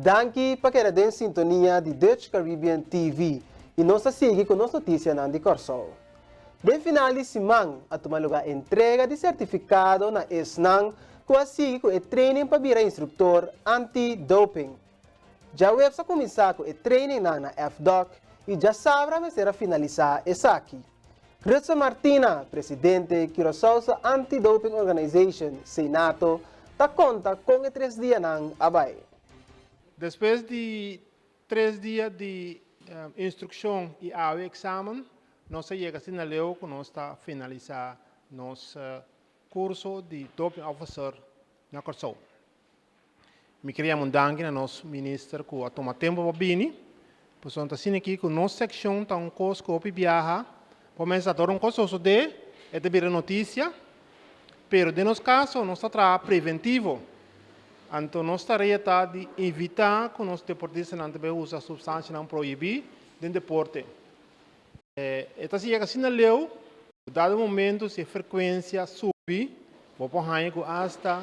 Danki pa keda den sintonia di Dutch Caribbean TV i nos ta sigui ku nos notisianan di Kòrsou. Den final di siman a tuma lugá entrega di sertifikado na esnan ku a sigui ku e training pa bira instruktor anti-doping. Djaweps a kuminsá ku e trainingnan na FDOC i djasabra mester a finalisá esaki. Rutser Martina, presidente Curaçaose Anti-Doping Organization, CNATO, ta konta kon e tres dianan a bai. Despues di tres dia di instrukshon i awe eksamen, nos a yega asina leu ku nos ta finalisá nos kurso di Doping Officer na Kòrsou. Mi ker yama un danki na nos minister ku a tuma tempu pa bini, pasobra ta asina aki ku nos sekshon ta un kos ku hopi biaha por mester ora un kos sosodé e ta bira notisia, pero den nos kaso nos ta traha preventivo, anto nos tarea ta di evitá ku nos deportistanan ta bai usa supstansianan prohibí den deporte. E ta yega asina leu, dado momento si e frekuensia subi, bo por haña ku asta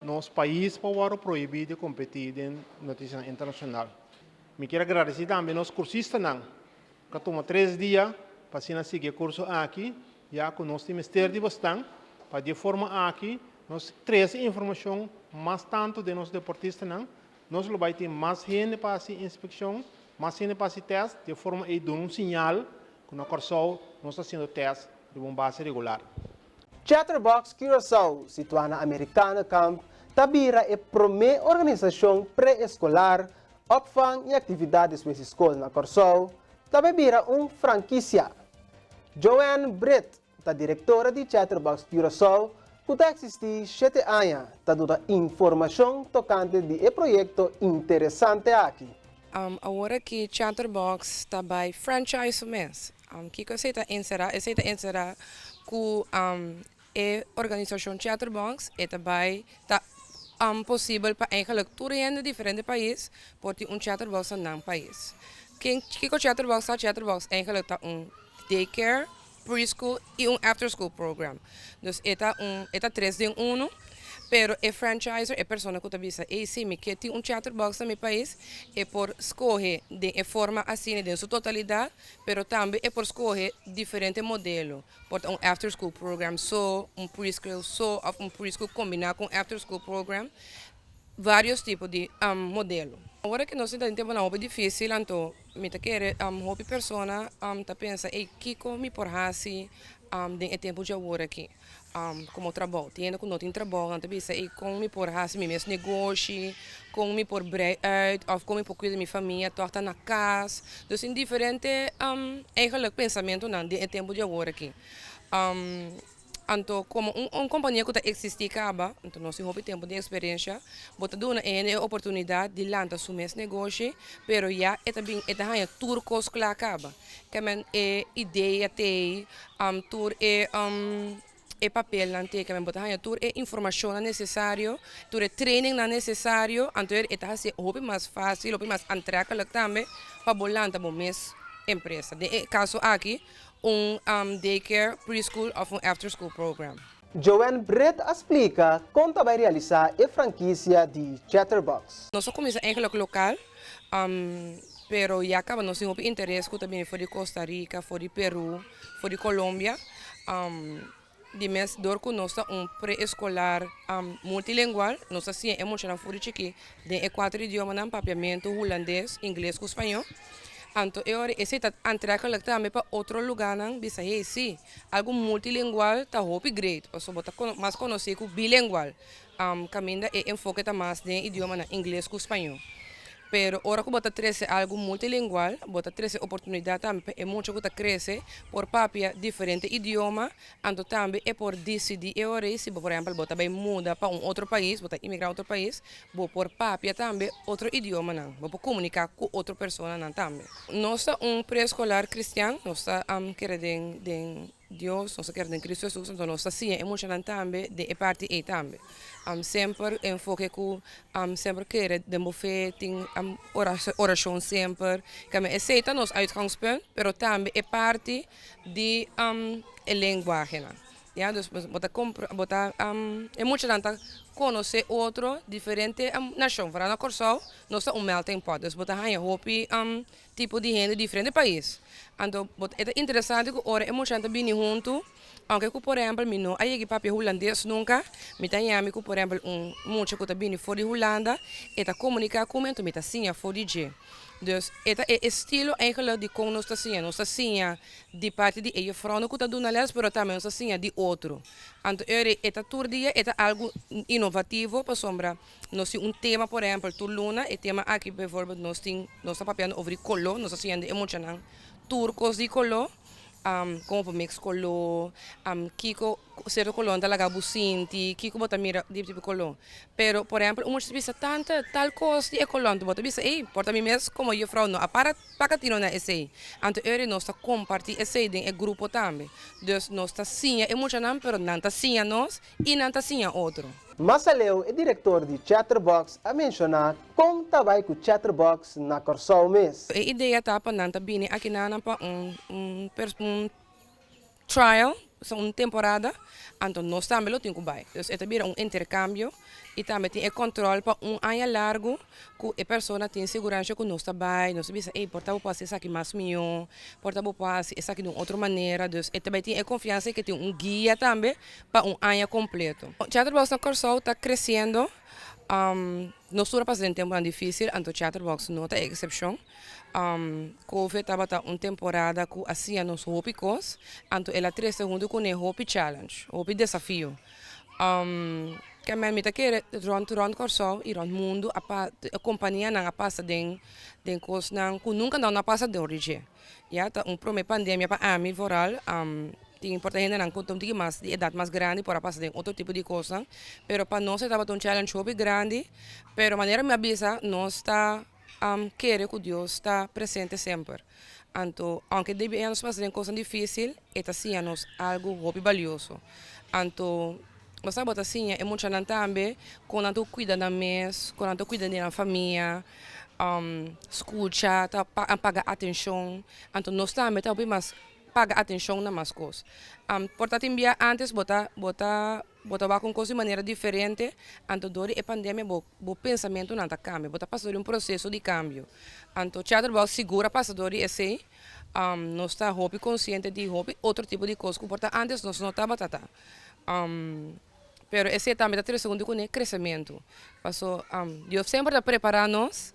nos pais por wòrdu prohibí di kompetí den notisianan internashonal. Mi kier a gradisí tambe nos kursistanan ku a tuma tres dia pa asina sigui e kurso aki, ya ku nos tin mester di bosnan pa di e forma aki nos trese informashon mas tantu den nos deportistanan. Nos lo bai tin mas hende pa hasi inspekshon, mas hende pa hasi tèst, di e forma ei duna un siñal ku na Kòrsou nos ta hasiendo tèst riba un base regular. Chatterbox Curaçao, situá na Amerikanekamp, ta bira e promé organisashon pre-eskolar, opvang i aktividat despues di skol na Kòrsou, ta bai bira un frankisia. Joanne Britt ta direktora di Chatterbox Curaçao ku ta eksistí shete aña, ta duna informashon tokante di e proyekto interesante aki. Awor aki Chatterbox ta bai franchise su mes. Kiko esei ta enserá? Esei ta enserá ku e organisashon Chatterbox e ta bai ta posibel pa eigenlijk tur hende di diferente pais por tin un Chatterbox na nan pais. Ken kiko Chatterbox ta? Chatterbox eigenlijk ta un daycare, preschool y un after school program. Dus e ta un e ta tres den uno, pero e franchiser, e persona ku ta bisa ey si mi ke tin un Chatterbox na mi pais, e por skohe den e forma asina den su totalidat, pero tambe e por skohe diferente modelo. Por ta un after school program so, un preschool so of un preschool kombiná ku un after school program. Varios tipo di modelo. Ora ku nos ta den temponan hopi difísil anto mi ta kere hopi persona ta pensa ey kiko mi por hasi den e tempu dje awor aki komo trabou. Tin hende ku no tin trabou nan ta bisa ey kon mi por hasi mi mes negoshi, kon mi por brei uit òf kon mi por kuida mi famia tòg ta na kas. Dus tin diferente eigenlik pensamentunan den e tempu di awor aki. Anto komo un un kompania ku ta eksistí kaba, anto nos tin hopi tempu di eksperensha, bo ta duna e hende e oportunidat di lanta su mes negoshi, pero ya e ta bin e ta haña tur kos kla kaba. Ke men e idea t'ei, tur e e papelnan t'ei, ke men bo ta haña tur e informashonnan nesesario, tur e trainingnan nesesario, anto e ta hasié hopi mas fásil, hopi mas antrekkelik tambe pa bo lanta bo mes empresa. Den e kaso aki un daycare, preschool of un after school program. Joanne Britt a splika kon ta bai realisá e frankisia di Chatterbox. Nos a kuminsá eigenlijk lokal, pero ya kaba nos tin hopi interes ku ta bini for di Costa Rica, for di Peru, for di Colombia. Di mes dor ku nos ta un pre-eskolar multilingual, nos ta siña e muchanan for di chikí den e kuater idiomanan, papiamentu, hulandes, ingles ku spañó. Anto e ora esei ta antrekkelik tambe pa otro lugánan bisa, hey, sí, algu multilingual ta hopi great, pasobra bo ta mas konosí ku bilingual. Kaminda e enfoke ta mas den idiomanan ingles ku spañó. Pero ora ku bo ta trese algu multilingual, bo ta trese oportunidat tambe pa e mucha ku ta krese por papia diferente idioma, anto tambe e por disidí e ora ei si bo por ehèmpel bo ta bai muda pa un otro pais, bo ta imigrá otro pais, bo por papia tambe otro idiomanan, bo por komuniká ku otro personanan tambe. Nos ta un preeskolar kristian, nos ta kere den den. Dios, nos ta kere den Cristo Jesus, anto nos ta siña e muchanan tambe den e parti ei tambe. Semper enfoke ku semper kere den bo fe, tin orashon semper. Kame esei ta nos uitgangspunt, pero tambe e parti di e lenguahenan. Ya, dus bo ta compra, bo ta e muchanan ta conoce otro diferente nacion. Vooral na Corsou nos ta un melting pot, dus bo ta haña hopi tipo di hende diferente pais. Anto bo e ta interesante cu ora e muchanan ta bini hunto, aunke cu por ehempel mi no a yega papia Hulandes nunca, mi ta haña mi cu por ehempel un mucha cu ta bini for di Hulanda, e ta comunica cu mi anto mi ta siña for di dje. Dus e ta e estilo eigenlijk di con nos ta siña. Nos ta siña di parti di e juffrouwnan cu ta duna les, pero tambe nos ta siña di otro. Anto eri e ta tur dia e ta algo inovativo pasobra nos tin un tema por ehempel tur luna, e tema aki bijvoorbeeld nos tin nos ta papiando over di color, nos ta siñando e muchanan tur cos di color, como por mix color, kico Cierto color ta laga bo sinti, kico bo ta mira di tipo color. Pero por ehempel un mucha ta bisa tanta tal cos di e color, anto bo ta bisa ey por ta mi mes como juffrouw no a para paca tino na esey. Anto eri nos ta comparti esey den e grupo tambe. Dus nos ta siña e muchanan pero nan ta siña nos y nan ta siña otro. Mas aleu e director di Chatterbox a menciona con ta bay cu Chatterbox na Corsou mes. E idea ta pa nan ta bini aki nan pa un un trial, so un temporada, anto nos tambe lo tin cu bay. Dus e ta bira un intercambio y tambe tin e control pa un aña largo cu e persona tin segurancia cu nos ta bay, nos ta bisa ey por ta bo por haci esaki mas miyo, por ta bo por haci esaki di un otro manera, dus e ta bay tin e confiansa y ke tin un guia tambe pa un aña completo. Chatterbox na Corsou ta creciendo, nos tur a pasa den temponan dificil, anto Chatterbox no ta e excepcion. Covid tabata un temporada ku a siña nos hopi kos, anto el a trese huntu kuné hopi challenge, hopi desafio. Kèmen mi ta kere rònt rònt Kòrsou i rònt mundu a pa e kompanianan a pasa den den kosnan ku nunka nan no a pasa dor di dje. Ya ta un promé pandemia pa ami vooral, tin por ta hendenan ku ta un tiki mas di edat mas grandi por a pasa den otro tipo di kosnan, pero pa nos e tabata un challenge hopi grandi, pero manera mi a bisa nos ta. Kere ku Dios ta presente semper. Anto, aunke debi nos pasa den kosnan difísil, e ta siña nos algu hopi balioso. Anto, bo sa bo ta siña e muchanan tambe kon nan ta kuida nan mes, kon nan ta kuida di nan famia, skucha, ta paga atenshon. Anto nos tambe ta hopi mas paga atenshon na mas kos. Por ta tin bia ántes bo ta bo ta bo ta wak un kos di manera diferente, anto dor di e pandemia bo Bo pensamentunan ta kambia, bo ta pasa dor di un proseso di kambio. Anto Chatterbox sigur a pasa dor di esei. Nos ta hopi konsiente di hopi otro tipo di kos ku por ta antes nos no tabata ta. Pero esei tambe ta trese huntu kuné kresementu. Paso Dios semper ta prepará nos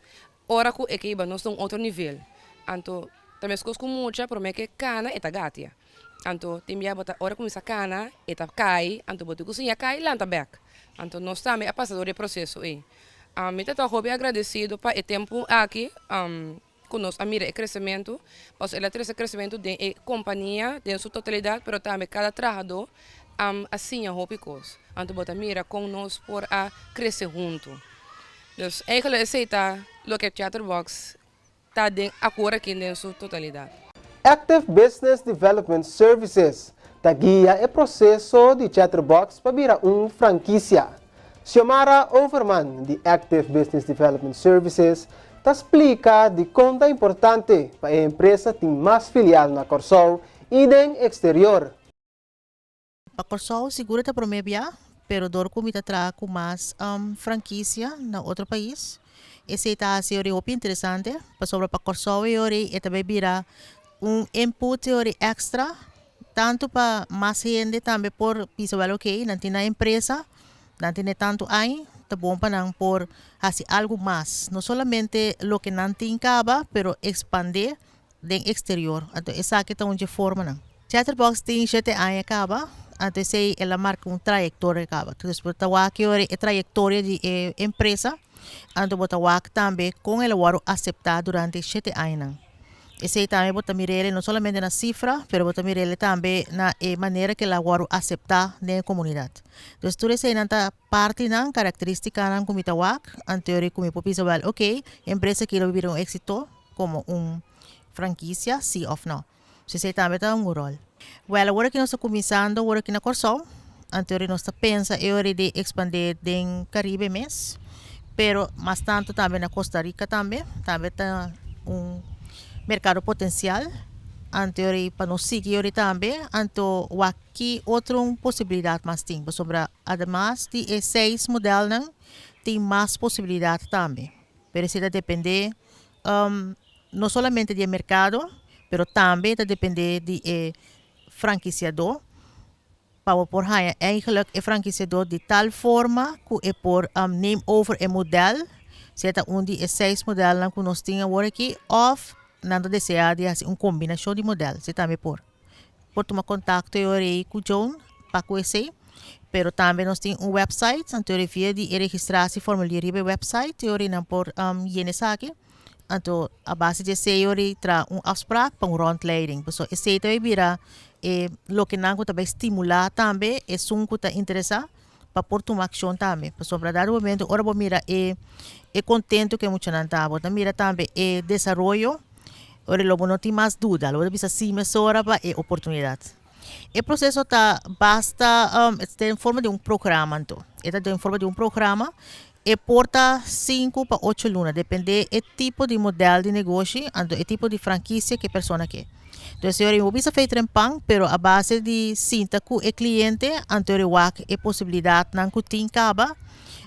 ora ku e ke hiba nos na un otro nivel. Anto ta meskos ku mucha promé ke kana e ta gatia. Anto tin bia bo ta ora kuminsá kana e ta kai, anto bo tin ku siña kai lanta bèk. Anto nos tambe a pasa dor di e proseso ei. Mi ta tok hopi agradesido pa e tempu aki ku nos a mira e kresementu, pasobra el a trese kresementu den e kompania den su totalidat, pero tambe kada trahadó a siña hopi kos. Anto bo ta mira kon nos por a krese huntu. Dus eigentlik esei ta loke Chatterbox ta den akuer aki den su totalidat. Active Business Development Services ta guia e proseso di Chatterbox pa bira un frankisia. Xiomara Overman di Active Business Development Services ta splika dikon ta importante pa e empresa tin mas filial na Kòrsou i den eksterior. Pa Kòrsou sigur e ta promé bia, pero dor ku mi ta traha ku mas frankisia na otro pais, esei ta hasi ori hopi interesante, pasobra pa Kòrsou e ori e ta bai bira un input e ori èkstra, tantu pa mas hende tambe por bisa wèl okey nan tin nan empresa, nan tene tantu aña, ta bon pa nan por hasi algu mas, no solamente loke nan tin kaba, pero ekspandé den exterior. Anto esaki ta un dje formanan. Chatterbox tin shete aña caba, anto esey el a marca un trayectoria caba. Entonces bo ta wak e ora e trayectoria di e empresa, anto bo ta wak tambe con el a worde acepta durante e shete añanan. Esey tambe bo ta mir'el no solamente na cifra, pero bo ta mir'el tambe na e manera cu el a worde acepta den e comunidad. Entonces tur eseynan ta partinan, caracteristicanan cu mi ta wak, anto e ora cu mi por bisa wel ok, e empresa aki lo bira un exito. komo un frankisia, si òf nò. So esei tambe ta un ròl. Wèl, awor aki nos ta kuminsando awor aki na Kòrsou, anto ora nos ta pensa e ora di ekspandé den Karibe mes, pero mas tantu tambe na Costa Rica tambe, tambe ta un merkado potensial. anto yori pa nos sigui yori tambe, anto wak ki otro un posibilidat mas tin, pasobra ademas di e seis modelnan tin mas posibilidat tambe, pero esei ta depende no solamente di e merkado, pero tambe ta depende di e frankisiadó, pa bo por haña eigenlijk e frankisiadó di tal forma ku e por neem over e model, sea ta un di e seis modelnan ku nos tin awor aki òf nan ta deseá di hasi un kombinashon di model, esei tambe por. Por tuma kontakto e ora ei ku Joan pa ku esei, pero tambe nos tin un website, anto e via di e registrasi formulier riba e website e ora ei nan por yena esaki. Anto a base di esei ora ei traha un afspraak pa un rondleiding. Pasobra esei ta bai bira e loke nan ku ta bai stimulá tambe esun ku ta interesá pa por tuma akshon tambe. Pasobra dado momento ora bo mira e e kontento ku e muchanan ta, bo ta mira tambe e desaroyo, ora lo bo no tin mas duda, lo bo ta bisa si mesora pa e oportunidat. E proseso ta basta den forma di un programa anto. E ta den forma di un programa E por ta sinku pa ocho luna, dependé e tipo di modèl di negoshi, anto e tipo di frankisia ku e persona ke. Entonces e ora bo bisa fei trempan, pero a base di sinta ku e kliente, anto e ora wak e posibilidatnan ku tin kaba,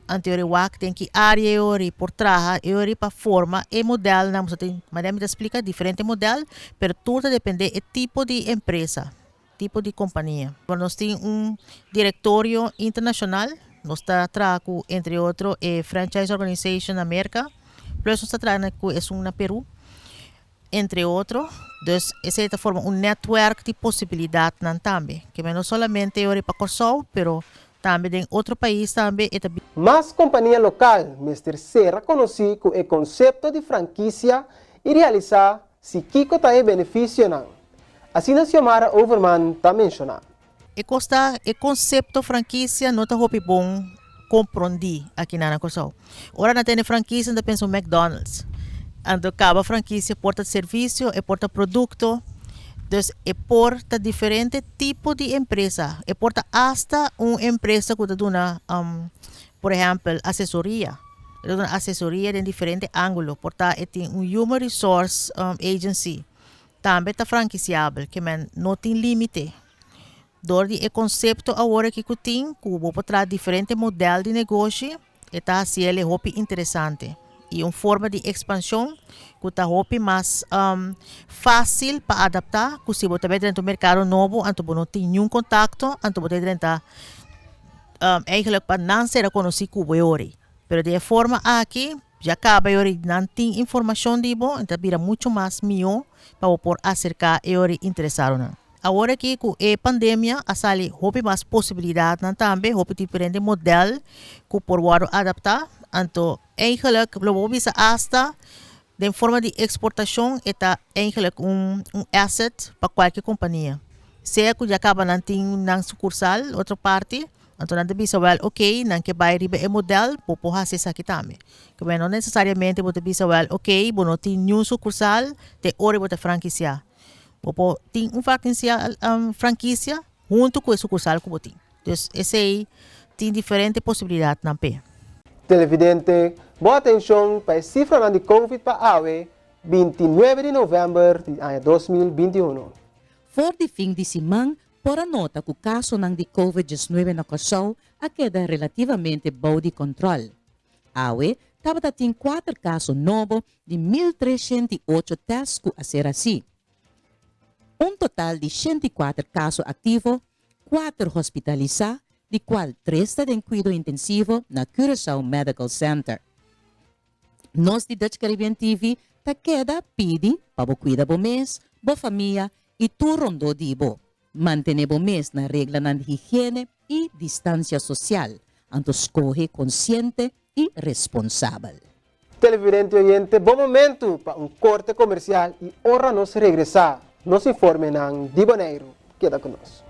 anto e ora wak den ki área e ora por traha, e ora pa forma e modèlnan, pasobra tin, manera mi ta splika, diferente modèl, pero tur ta dependé e tipo di empresa. Tipo di kompania. Nos tin un direktorio internashonal, nos ta traha ku entre otro e Franchise Organization na Merka, plus nos ta traha ku esun na Peru, entre otro. Dus esei ta forma un netwerk di posibilidatnan tambe. Ke men no solamente ora pa Kòrsou, pero tambe den otro pais tambe e ta. Mas kompania lokal mester sera konosí ku e konsepto di frankisia i realisá si kiko ta e benefisionan. Asina Xiomara Overman ta menshoná. E kos ta, e konsepto frankisia no ta hopi bon komprondí aki na na Kòrsou. Ora nan tene frankisia nan ta pensa un McDonald's. Anto kaba frankisia por ta servisio, e por ta produkto, dus e por ta diferente tipo di empresa. E por ta asta un empresa ku ta duna, por ehèmpel, asesoria. E ta duna asesoria den diferente ángulo. Por ta e tin un human resource agency. Tambe ta frankisiabel, ke men no tin límite. Dor di e konsepto awor aki ku tin, ku bo por traha diferente modèl di negoshi, e ta hasiel e hopi interesante i un forma di ekspanshon ku ta hopi mas fásil pa adaptá ku si bo ta bai drenta un merkado nobo anto bo no tin niun kontakto, anto bo ta drenta eigentlik pa nan sera konosí ku bo e ora ei. Pero di e forma aki Ya caba e ora nan tin informacion di bo, ta bira mucho mas miho pa bo por acerca e ora interesadonan. Awor aki cu e pandemia a sali hopi mas posibilidadnan tambe, hopi diferente model cu por wordo adapta, anto eigenlijk lo bo bisa hasta den forma di exportacion e ta eigenlijk un un asset pa cualkier compania. Sea cu ya caba nan tin nan sucursal otro parti, Anto nan ta bisa, wèl, oké, nan ke bai riba e modèl, bo por hasi esaki tambe. Ke men no nesesariamente bo ta bisa, wèl, oké, bo no tin niun sukursal, te ora bo ta frankisiá. Bo por tin un frankinsia, frankisia huntu ku e sukursal ku bo tin. Dus esei tin diferente posibilidatnan p'e. Televidente, bo atenshon pa e sifranan di Covid pa awe, 29 di novèmber di aña 2021. For di fin di siman Por a nota ku kasonan di Covid diesnuebe na Kòrsou a keda relativamente bou di kòntròl. Awe tabata tin kuater kaso nobo di 1308 tèst ku a ser hasí. Un total di 104 kaso aktivo, kuater hospitalisá, di kual tres ta den kuido intensivo na Curaçao Medical Center. Nos di Dutch Caribbean TV ta keda pidi pa bo kuida bo mes, bo famia i tur rondó di bo. Mantené bo mes na reglanan di higiene i distansia sosial, anto skohe konsiente i responsabel. Televidente oyente, bon momentu pa un korte komersial i ora nos regresá, nos informenan di Boneiru. Keda ku nos.